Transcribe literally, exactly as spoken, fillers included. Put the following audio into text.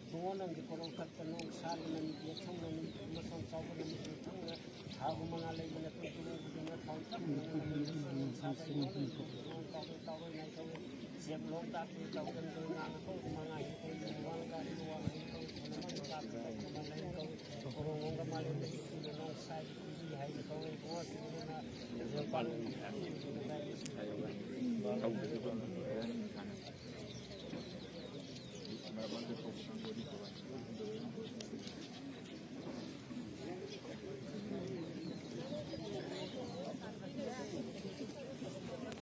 ꯏꯕꯨꯡꯉꯣ, ꯅꯪꯒꯤ ꯀꯣꯂꯣꯝ ꯀꯠꯄ ꯅꯣꯡ ꯁꯥꯕ ꯅꯨꯃꯤꯠ, ꯌꯦꯠꯊꯧ ꯅꯨꯃꯤꯠ ꯑꯃꯁꯨꯡ ꯆꯥꯎꯕ ꯅꯨꯃꯤꯠ ꯌꯦꯠꯊꯧꯅ ꯊꯥ ꯍꯨꯝ ꯃꯉꯥ ꯂꯩꯕ ꯅꯠꯇ꯭ꯔꯣ? ꯇꯨꯂꯨꯒꯤꯗꯨꯅ ꯊꯥꯎ ꯆꯞ ꯃꯥꯟꯅꯅ ꯂꯩꯕ ꯁꯥꯕ ꯏꯃꯣꯏꯅꯨ ꯇꯧꯔꯣꯏ ꯇꯧꯔꯣꯏ ꯅꯥꯏ ꯇꯧꯏ꯫ ꯆꯦꯞ ꯂꯣꯛ ꯇꯥꯛꯄꯤ ꯇꯧꯗꯅ ꯇꯧꯏ꯫ ꯉꯥꯅ ꯀꯧꯕ ꯃꯉꯥ ꯍꯦꯛ ꯀꯧꯏ꯫ ꯋꯥꯡ ꯀꯥꯔꯤ ꯋꯥꯡ ꯍꯦꯛ ꯀꯧꯏ꯫ ꯊꯣꯡꯅꯃꯟ ꯇꯥꯛꯄꯤ ꯇꯧꯗꯅ ꯂꯩ ꯀꯧꯏ꯫ ꯀꯣꯔꯣꯡ ꯍꯣꯡꯒ ꯃꯥꯂꯦꯝꯗ ꯏꯁꯤꯡꯗ ꯅꯣꯡ ꯁꯥꯏ ꯏꯁꯤꯡ ꯍꯥꯏꯅ ꯀꯧꯏ꯫ ꯏꯕꯨꯡꯉꯣ ꯁꯤꯡꯗꯨꯅ ꯂꯦꯝꯄꯥꯛ